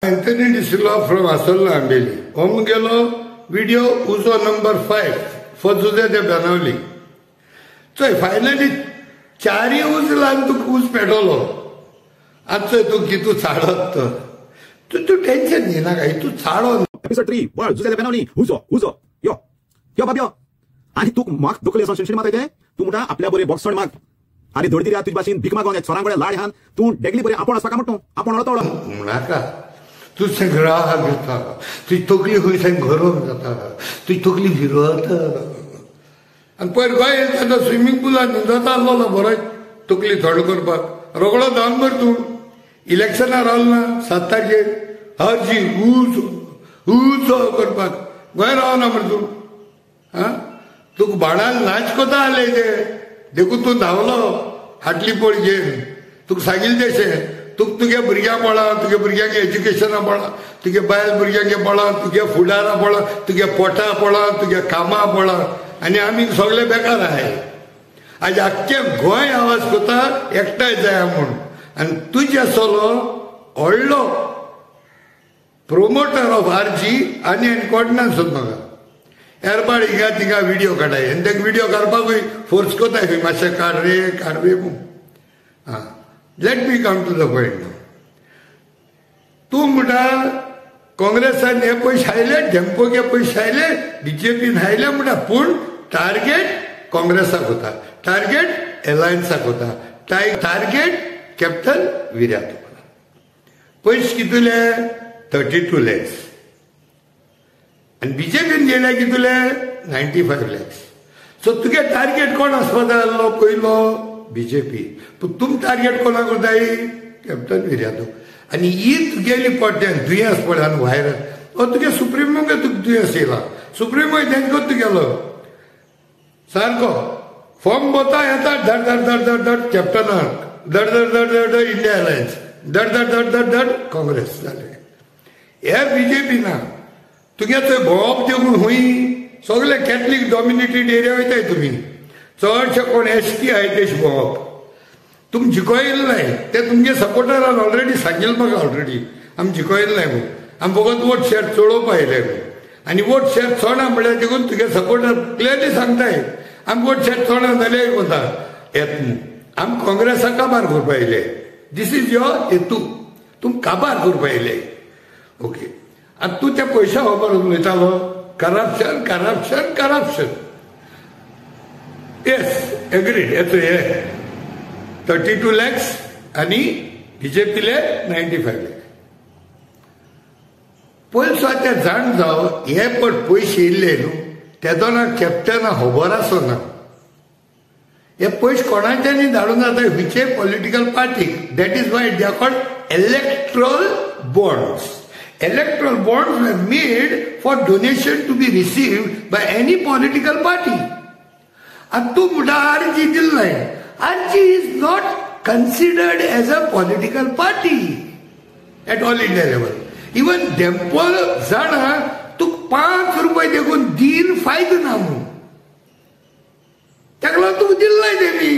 Anthony D'Silva from Assolna Ambelim. हो मुगेलो video उजो नंबर 5 फॉर जुजे दे बेनावली. चोय फायनली चारय उजलान तुका उज पेटवलो. आतां चोय तूं कितू चाडत तर तूं तूं टेन्शन घेनाका, तूं चाडो. एपिसोड 3 बळ जुजे दे बेनावली उजो उजो यो यो बाब यो. आनी तूं म्हाका दुखले शिणशिण मारता तें तूं म्हणटा आपल्या बरें बॉक्सण माग. आनी धडदिरी तुजे भाशेन भीक मागोन सोरां कडेन लाड हान तूं डेगली बरें आपोण आसपा काय म्हणटा तूं आपोण अळतोळो म्हणनाका. तूं राग येता, तुजी तकली खंय सारकी गरम जाता, तुजी तकली फिरवता. आनी पयर गोंय येता स्विमींग पुलान न्हिदता आसलो बरो तकली थंड करपाक. रोगडो धांवन मर तूं इलेक्शनाक रावलो ना 7 तारखेर हरशी उच उच करपाक गोंय रावना मरे तूं. आं तुका बाणान नाच कोता आसले ते देखून तूं धांवलो हाटली पळ घेवन. तुका सांगिल्लें तशें तुका तुगे भुरग्यांक पळा, तुगे भुरग्यांक एज्युकेशना पळा, तुगे बायल भुरग्यांक पळा, तुगे फुडारा पळा, तुगे पोटा पळा, तुगे कामां पळा. आनी आमी सगळे बेकार आहाय. आज आख्खें गोंय आवाज कोता एकठांय जाया म्हूण. आनी तुजे चलो व्हडलो प्रोमोटर ऑफ आरजी आनी कोडना सोद म्हाका एरबाड हिंगा तिंगा व्हिडियो काडाय आनी ताका व्हिडियो काडपाकूय फोर्स कोताय खंय मातशें काड रे काड रे म्हूण. आं Let me come to the point now. तूं म्हणटा काँग्रेसान हे पयशे आयले, ढेंपोके पयशे आयले, बीजेपीन आयले म्हणटा, पूण टार्गेट काँग्रेसाक वता, टार्गेट एलायन्साक वता, टार्गेट कॅप्टन विर्यातो. पयशे कितले 32 लॅक्स आनी बीजेपीन गेले कितले 95 लॅक्स. सो तुगे टार्गेट कोण आसपा जाय आसलो पयलो? बीजेपी. पूण तुम टार्गेट कोणाक करताय? कॅप्टन विर्यातो. आनी ही तुगेली पडटे दुयेंस पडल्या न्हू व्हायरस हो तुगे सुप्रिमोक तुका दुयेंस येयला. सुप्रिमो तेंको तुगेलो सारको फॉर्म भरता येता धड धड धड धड धड कॅप्टनाक, धड धड धड धड धड इंडिया अलायन्स, धड धड धड धड धड काँग्रेस जालें. हे बीजेपी ना. तुगे थंय भोंवप देखून हुंय सगळे कॅथलीक डॉमिनेटेड एरिया वयताय तुमी. चडशे कोण एस टी आहाय तेश भोंवप तुम जिखोयल नाय. ते तुमगे सपोर्टरान ऑलरेडी सांगिल्लें म्हाका, ऑलरेडी आमी जिखोयल नाय म्हूण. आमी फकत वोट शेअर चडोवपा आयले म्हूण. आनी वोट शेअर चडा म्हणल्यार देखून तुगे सपोर्टर क्लियरली सांगताय आमी वोट शेअर चडा जाल्यार वता येत म्हूण. आमी काँग्रेसाक काबार करपा आयले. This is your हेतू, तुम काबार करपा आयले. ओके आतां तूं त्या पयशा खबर उलयतालो corruption corruption corruption. Yes agreed. येतो हे 32 लॅक्स आनी बीजेपीले 95 लॅक्स. पयलीं ते जाण जाव हे पण पयशे येयल्ले न्हू तेदोना कॅप्टना खबर आसना. हे पयशे कोणाच्यानी धाडून जाता which political पार्टीक. That is why they are called electoral bonds. Electoral bonds were made for donation to be received by any political party. आनी तूं म्हणटा आरजी दिल नाय. RG is not considered as a political party at all India level. Even Dempo जाणा तुका 5 रुपये देखून दीन फायदो ना म्हणून ताका लागून तुका दिल नाय तेमी.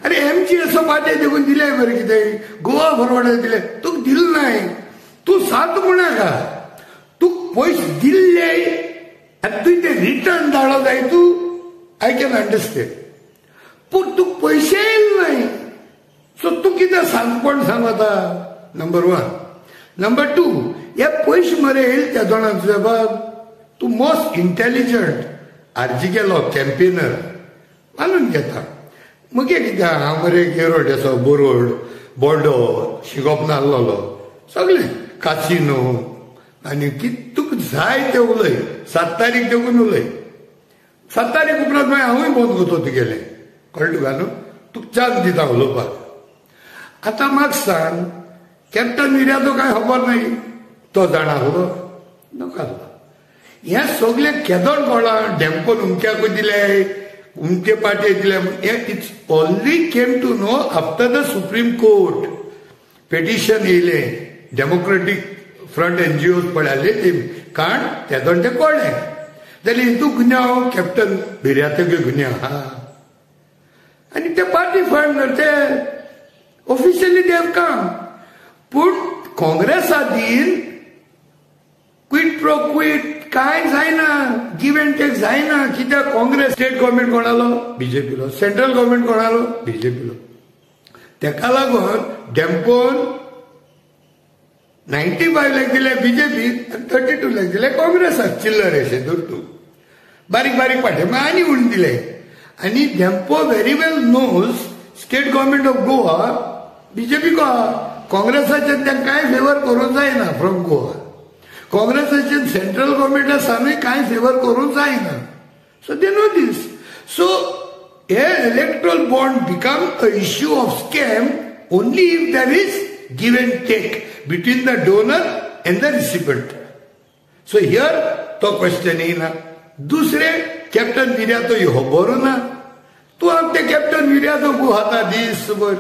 अरे एमजी असो पार्टी देखून दिले मरे कितें गोवा फॉरवर्ड दिले तुका दिल नाय. तूं सात म्हणनाका. तुका पयशे दिल्ले आनी तुवें ते रिटर्न धाडो जाय तूं. I can understand. पूण तुका पयशे येयले नाय. सो तूं कितें सांगपण सांग आतां. नंबर 1. नंबर 2, हे पयशे मरे येयले त्या दोणां तुज्या बाब तूं मोस्ट इंटेलिजंट आरजी गेलो कॅम्पेनर मानून घेता. मगे कितें हांव मरे गेरोड असो बोरोड बोंडो शिकोप नासलेलो सगळें कासिनो आनी कितें तुका जाय तें उलय. 7 तारीख देखून उलय. 7 तारीख उपरांत मागीर हांवूय बंद करतो तुगेलें. कळ्ळें तुका न्हू? तुका चान्स दिता उलोवपाक. आतां म्हाका सांग कॅप्टन विर्यातो कांय खबर नाय तो जाणा आसलो नाका आसलो. हें सगळें केदोण कळ्ळां डेम्पोन उमक्याकूय दिले उमके पार्टी दिले. It's only came to know after the Supreme Court petition येयलें. डेमोक्रेटीक फ्रंट एनजीओ पळयले ते कारण तेदोण तें कळ्ळें. जाल्यार हितू गुन्यांव कॅप्टन विर्यातोगे गुन्यांव आहा आनी ते पार्टी फंड ते ऑफिशियली they have काम. पूण काँग्रेसा दीन क्विट कांय जायना, गिव एंड टेक जायना. कित्याक काँग्रेस स्टेट गव्हर्मेंट कोणालो? बीजेपीलो. सेंट्रल गव्हर्मेंट कोणालो? बीजेपीलो. तेका लागून डेम्पोन 95 लाख दिले बीजेपी आनी 32 लाख दिले काँग्रेसाक. चिल्लर अशें धर तूं, बारीक बारीक पाटे मागीर आनी उण दिले. आनी Dempo very well knows state government of Goa BJP Goa, काँग्रेसाचेर तांकां कांय फेवर करूंक जायना फ्रॉम गोवा. काँग्रेसाचेर सेंट्रल गव्हर्मेंटा सानूय कांय फेवर करूंक जायना. So they know this. So hey electoral bond become a issue of scam only if there is give and take between the donor and the recipient. So here तो question येयना. दुसरे captain Viriato खबरू ना. तूं आमचे captain Viriato गुहाता दीसभर,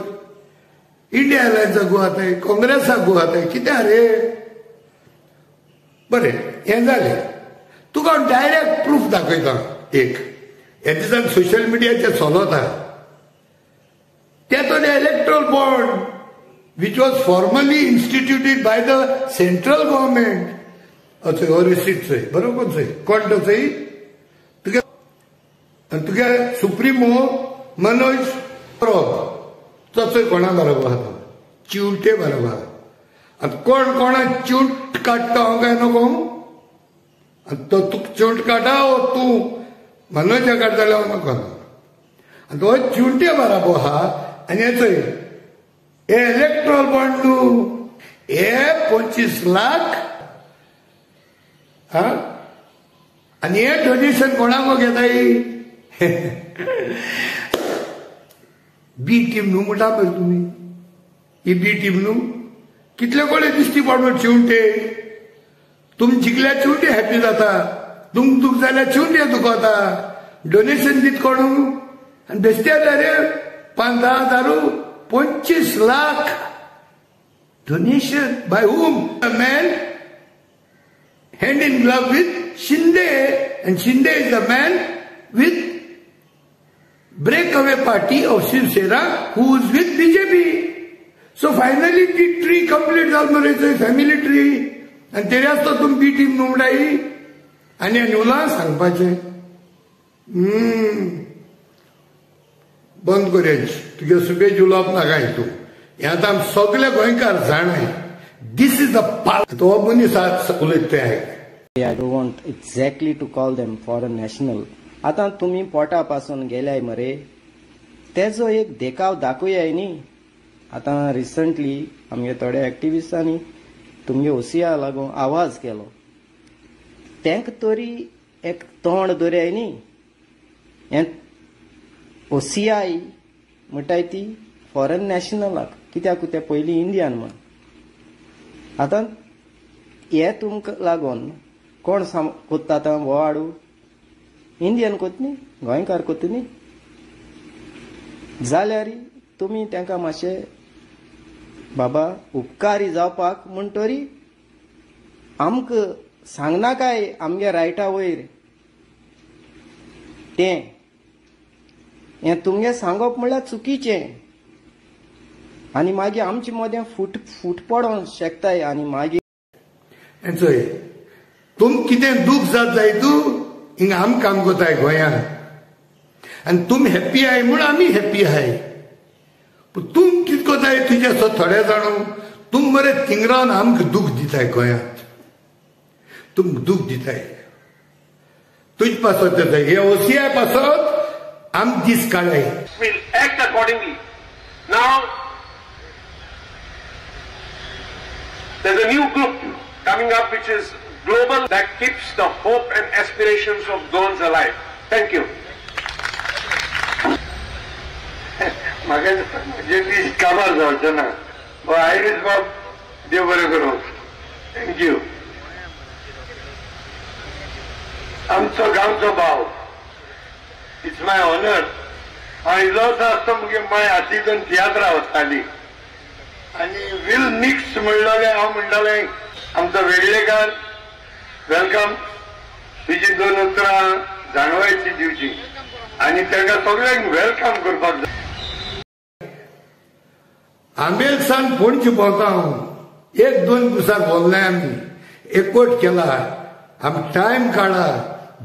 India अलायन्साक गुहाताय, काँग्रेसाक गुहाताय, कित्याक रे? बरें, हें जालें. तुका हांव डायरेक्ट प्रूफ दाखयता एक. हे दिसान सोशल मिडियाचेर चलता ते तो electoral bond which was formally instituted by the central government. अच्छा, हो रिसीट चोय, बरोबर चोय, कोण तो चोय तुगे तुगे सुप्रिमो मनोज परब तो चोय कोणा बरोबर आहा, चिवटे बरोबर. आतां कोण कोणा चिवट काडटा हांव काय नको? आनी तो तुका चिवट काडटा वो तूं मनोजा काडटा जाल्यार हांव नको. आनी तो चिवटे बरोबर आहा. आनी हें चोय, हे इलेक्ट्रॉल बॉन्ड न्हू, हे 25 लाख हा. आनी हे डोनेशन कोणाक घेताय? बी टीम न्हू म्हणटा पळय तुमी, ही बी टीम न्हू. कितले कोडे दिश्टी पडलो चिवटे. तुमी जिखल्यार चिवटे हॅपी जाता, तुमकां दूख जाल्यार चिवटे दुखता. डोनेशन दीत कोणू? आनी बेश्टे रे 5-10 हजार 25 lakh donation by whom? A man hand in glove with Shinde, and Shinde is the man with breakaway party of Shiv Sena who is with BJP. So finally the tree complete जाल मरे, family tree. आनी तेरे आसता तुमी बी team न्हू म्हणटाय. आनी न्यूला सांगपाचें बंद करूया तुगे सुबेज उलोवप नाका तूं. हें आतां आमी सगळे गोंयकार जाणाय. This is the पाल. तो मनीस उलयता तें आयक. I don't want exactly to call them foreign national. आतां तुमी पोटा पासून गेल्याय मरे, तेजो एक देखाव दाखोवया न्ही. आतां रिसंटली आमगे थोड्या एक्टिविस्टांनी तुमगे ओसिया लागून आवाज केलो, तेंक तरी एक तोंड दरयाय न्ही. हें ओसीआय म्हणटाय ती फॉरेन नॅशनलाक, कित्याक ते पयलीं इंडियन म्हण. आतां हे तुमकां लागून कोण कोत्ता आतां हो हाडू? इंडियन कोत न्ही, गोंयकार कोत न्ही. जाल्यार तुमी तांकां मातशें बाबा उपकारी जावपाक म्हणटरी आमकां सांगनाकाय आमगे रायटा वयर तें हें तुमगे सांगप म्हणल्यार चुकीचें. आनी मागीर आमचे मदें फूट फूट पडोंक शकताय. आनी मागीर चोय तुम कितें दूख जात जाय तूं हिंगा आम काम कोताय गोंयांत, आनी तुम हॅप्पी आहाय म्हूण आमी हॅप्पी आहाय. पूण तूं कितें कोताय तुजे सो थोडे जाणू तूं मरे थिंगरावन आमकां दूख दिताय गोंयांत, तुमकां दूख दिताय. तुज पासत हे ओसीआय पासत आम दीस काडाय. Will act accordingly. Now, there's a new group coming up which is global that keeps the hope and aspirations of Goans alive. Thank you. म्हाका जे दीस काबार जावचें ना. आयरीश बाब देव बरें करूं. Thank you. आमचो गांवचो भाव, it's my honour. हांव इल्लोसो आसता मुगे माय हाती दोन तियात्रां वताली आनी वील मिक्स म्हणलेलें. हांव म्हणटालें आमचो वेगळेकार welcome, तुजी दोन उतरां जाणवायची दिवची आनी तांकां सगळ्यांक welcome करपाक जाय. आंबेल सान पणजे भोंवता हांव, एक दोन दिसां भोंवले आमी, एकवट केला. आम टायम काडा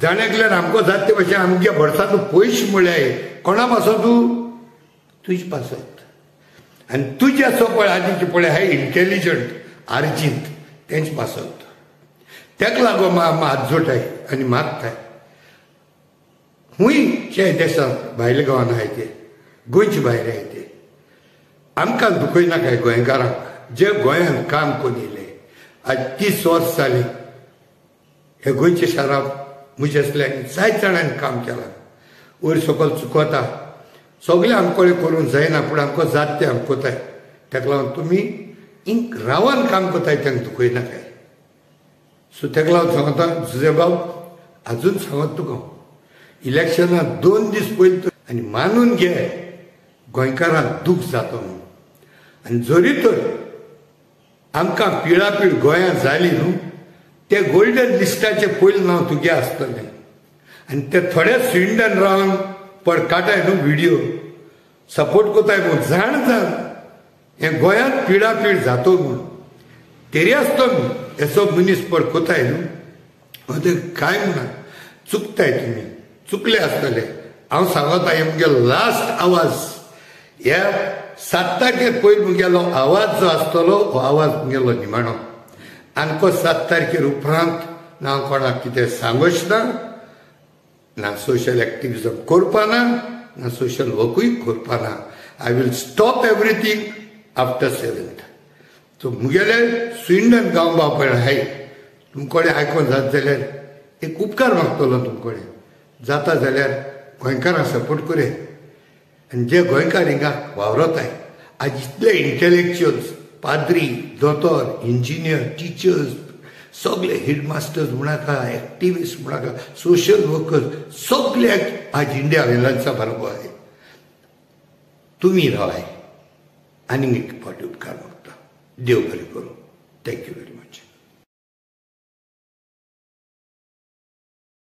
जाण एकल्यान आमकां जाता ते भशेन आमगे भरसा तूं पयशे म्हळ्यार कोणा पासत तूं तुजे पासत आनी तुजे असो पळय आदीचे पळय हाय इंटेलिजंट आर्जींत तेंच पासत तेका लागून हात जोडटाय आनी मागताय हुंय चे देशांत भायल्या गांवान आहाय ते गोंयचे भायर आहाय ते आमकां दुखयनाकाय गोंयकारांक जे गोंयांत काम करून येयले आज 30 वर्स जालीं हे गोंयच्या शारांत म्हजे असल्यांनी जायत जाणांनी काम केलां वयर सकयल चुकता सगळें आमकडे करूंक जायना पूण आमकां जाता तें आम कोताय तेका लागून तुमी इंक रावन काम कोताय तांकां दुखयनाकाय. सो तेका लागून सांगता जुझे बाब आजून सांगत तुका इलेक्शनाक 2 दीस पयलीं आनी मानून घे गोंयकारांक दूख जाता म्हणून. आनी जरी तर आमकां पिळापीळ गोंयांत जाली न्हू ते गोल्डन लिस्टाचें पयलें नांव तुगे आसतलें आनी ते थोडे स्विंडन रावन पड काटाय न्हू व्हिडियो सपोर्ट कोताय म्हूण जाण जाण हें गोंयांत पिळापीळ जातो म्हूण तरी आसतो न्हू येसो मनीस पड कोताय न्हू ते कांय म्हणा चुकताय तुमी चुकले आसतले. हांव सांगता हे मुगेलो लास्ट आवाज ह्या 7 तारखेर पयलीं मुगेलो आवाज जो आसतलो हो आवाज मुगेलो निमाणो. आमकां 7 तारखेर उपरांत ना कोणाक कितें सांगोच ना, ना सोशल एक्टिविजम करपा ना, ना सोशल वर्कूय करपा ना. I will stop everything after 7th. So मुगेले स्विंडन गांव बापय आहाय तुमकडे आयकोन जात जाल्यार एक उपकार मागतलो तुमकडे जाता जाल्यार गोंयकारांक सपोर्ट करे आनी जे गोंयकार हिंगा वावरताय आज इतले इंटेलेक्च्युअल्स पाद्री दोतोर इंजिनियर टिचर्स सगळे हेडमास्टर्स म्हणाका एक्टिविस्ट म्हणाका सोशल वर्कर्स सगळे आज इंडिया वेलांचा बरोबर आहे. तुमी रावाय आनी एक फावटी उपकार मागता. देव बरें करूं. Thank you very much.